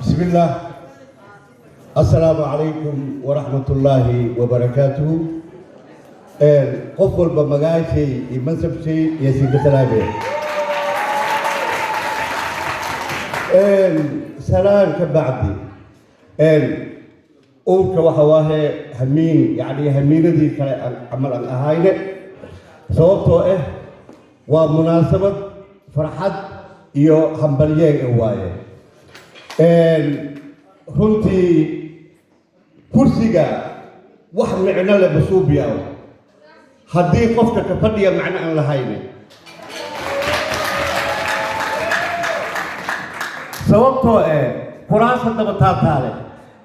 بسم الله، السلام عليكم ورحمة الله وبركاته. Qof walba magaashay iyo mansabshay iyo siinka salaamee. Salaan ka bacdi, owrka waxa waaye hamiin, yacni hamiinadii kale aan camal aan ahayne, sababtoo ah waa munaasabad farxad iyo hambalyeen waaye. Runtii kursiga wax micno leh masuubiya haddii qofka ka fadhiya macno aan lahayn, sababtoo eh kuraasa daba taataale.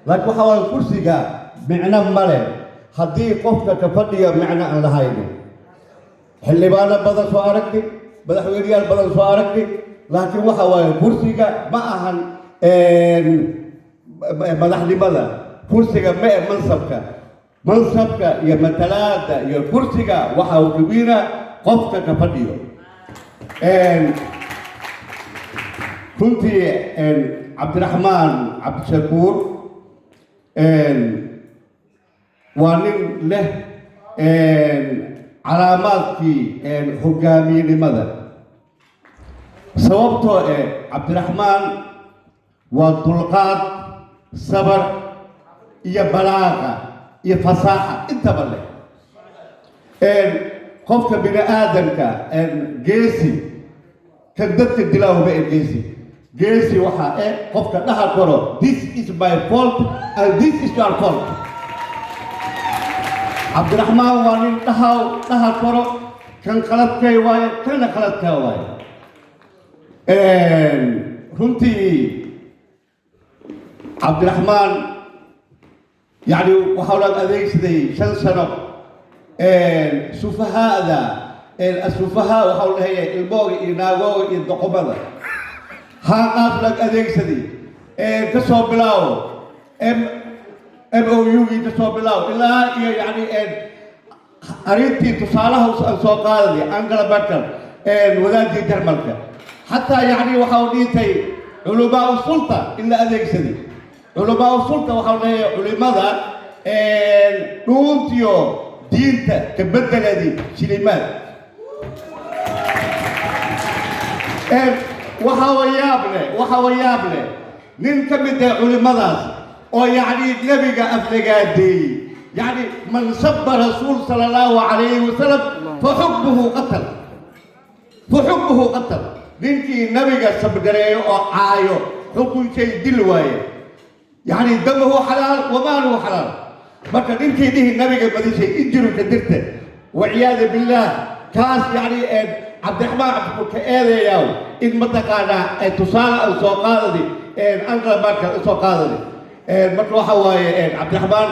Laakiin waxa waaye kursiga micno male haddii qofka ka fadhiya macno aan lahayn. Xildhibaano badan soo aragti, madaxweyneyaal badan soo aragti, laakiin waxa waaye kursiga ma ahan madaxnimada. Kursiga ma e mansabka, mansabka iyo matalaada iyo kursiga waxa uu kawiina qofka ka fadhiyo. Runtii Cabdiraxmaan Cabdishakuur waa nin leh calaamaadkii hogaamiyenimada, sababtoo eh Cabdiraxmaan waa dulqaad, sabar iyo balaaqa iyo fasaaxa intaba leh. Qofka bini aadamka geesi kan dadka dilaahuba ee geesi, geesi waxaa eh qofka dhaha karo: "This is my fault and this is your fault." Cabdiraxmaan waa nin dhaha karo kan qaladkay waaye, kana qaladkaa waaye. Runtii Cabdiraxmaan yacni waxaa la adeegsaday 5 sano sufahaada. Asufahaa waxaa la dhahayaa ilmooga iyo naagooga iyo doqomada haaqaas lag adeegsaday, ka soo bilaawo MOU-gii, ka soo bilaawo ilaa iyo yacni arrintii tusaalaha aan soo qaadanay, Angela Merkel, wadaadii Jarmalka. Xataa yacni waxa uu dhintay culamaa sulta in la adeegsaday. Culamaa sulta waxaa la dhahayaa culimada dhuuntiyo diinta ka bedeladi shilimaad. Waxa wayaab leh nin ka mid ah culimadaas oo yacni nebiga aflagaadeeyey, yacni man saba rasuul sala allahu calayhi wasalam fa xukmuhu qatal, fa xukmuhu qatal. Ninkii nabiga sabgareeyo oo caayo, xukunshay dil waaye, yacni damahu xalaal wamaaluhu xalaal. Marka ninkii dhihi nabiga badishay injiruka dirte, waciyaada billaah, kaas yacni Cabdiraxmaan Cabdishakuur ka eedeeyaaw in mataqaanaa tusaale aan soo qaadani, Angela Merkel soo qaadani. Marka waxa waaye Cabdiraxmaan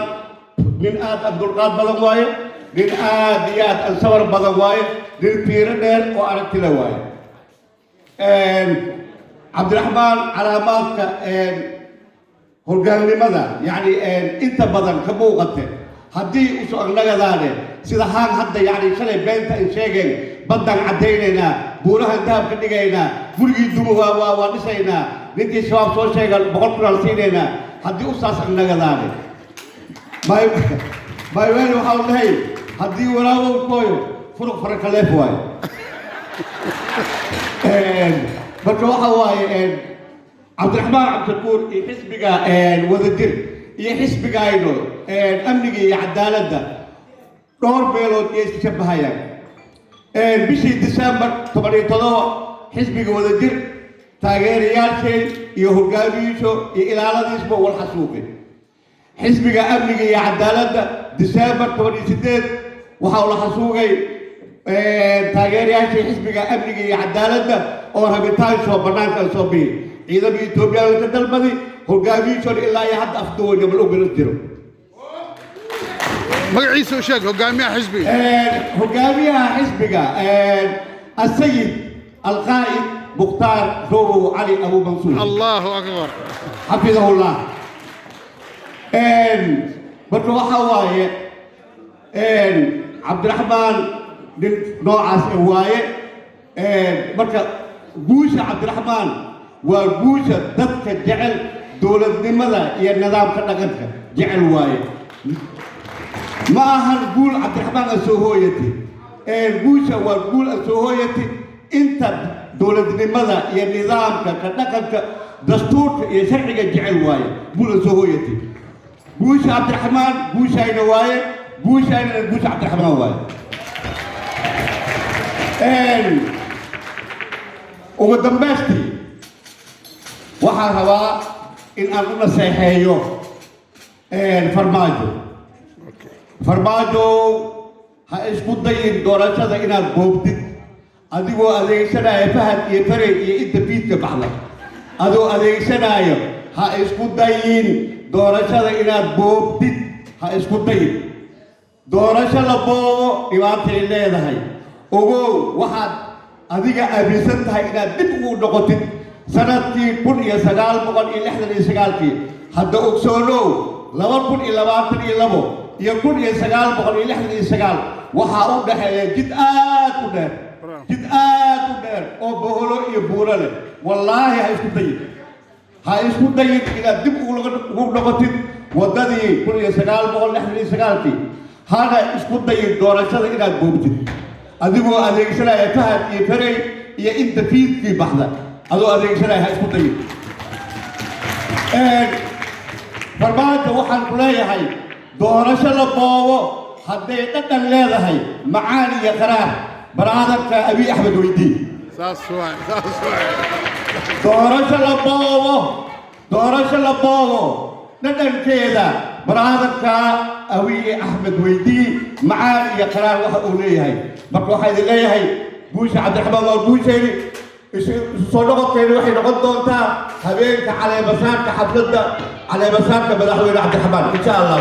nin aad aan dulqaad badan waaye, nin aad iyo aad aan sabar badan waaye, nin fiiro dheer oo aragtila waaye. Cabdiraxmaan calaamaadka hoggaannimada yacni inta badan ka muuqate haddii usu agnagadaane sida haan hadda yacni shalay beenta ay sheegeen: baddaan caddaynaynaa, buurahan dahab ka dhigaynaa, gurigii duma waa dhisaynaa, ninkii Shabaab soo sheega 100,000 aan siinaynaa. Haddii usaas agnagadaane, mayweel waxaa la dhahay haddii walaawow kooyo furuq farakaleef waayo. Marka waxa waaye Cabdiraxmaan Cabdishakuur iyo xisbiga Wadajir iyo xisbigayno Amniga iyo Cadaaladda dhowr meelood iyo iska shabahayaan. Bishii Disembar 17 xisbiga Wadajir taageerayaashay iyo hogaamiyiisho iyo ilaaladiisba wal xasuuqay. Xisbiga Amniga iyo Cadaaladda Disembar 18 waxaa la xasuuqay taageerayaashii xisbiga Amniga iyo Cadaaladda oo rabitaansoo bannaanka soo bihi, ciidamada Etoobiyaan ka dalbaday, hogaamiyiishoona ilaa iyo hadda afduwayna mal ogala jiro. Magaciisa u sheeg, hogaamiyaha xisbiga. Hogaamiyaha xisbiga asayid alqaa'id Mukhtaar Robow Cali Abu Mansuur. Allahu akbar. Xafidahullah. Marka waxa waaye Cabdiraxmaan nin noocaas waaye. Marka guusha Cabdiraxmaan Waa guusha dadka jecel dowladnimada iyo nidaamka dhaqanka jecel waaye. Ma ahan guul Cabdiraxmaan aan soo hooyati. Guusha waa guul aan soo hooyati inta dowladnimada iyo nidaamka ka dhaqanka, dastuurka iyo sharciga jecel waaye. Guul aan soo hooyati, guusha Cabdiraxmaan guushayna waaye, guushaynana guusha Cabdiraxmaan waaye. Ugu dambaystii, waxaan rabaa in aan u naseexeeyo Farmaajo. Farmaajo, ha isku dayin doorashada inaad boobtid adigoo adeegsanaya Fahad iyo Farey iyo inta fiidka baxda adoo adeegsanaayo. Ha isku dayin doorashada inaad boobtid, ha isku dayin. Doorasho la boobo dhibaatay leedahay. Ogow, waxaad adiga aaminsan tahay inaad dib ugu noqotid sanadkii 1969-kii. Hadda ogsoonow, 2022 iyo 1969 waxaa u dhexeeya jid aad u dheer, jid aad u dheer oo boholo iyo buuro leh. Wallaahi, ha isku dayin, ha isku dayin inaad dib ugu noqotid waddadii 1969-kii. Hana isku dayin doorashada inaad boobtid adigoo adeegsanaya Fahad iyo Farey iyo inta fiidkii baxda adoo adeegsanaya, ha isku dayin. Farmaajo, waxaan ku leeyahay, doorasho la boobo hadday dhadhan leedahay, macaan iyo qaraar, baraadarka Abiy Axmed weydii. Saas waay, saas waay. Doorasho la boobo, doorasho la boobo dhadhankeeda baraadarka Abiy Axmed weydii, macaan iyo qaraar waxa uu leeyahay. Marka waxaa idin leeyahay, guusha Cabdiraxmaan waa guusheeni. Isu soo noqodkeeni waxay noqon doontaa habeenka caleemasaarka, xafladda caleemasaarka madaxweyne Cabdiraxmaan, insha Allah.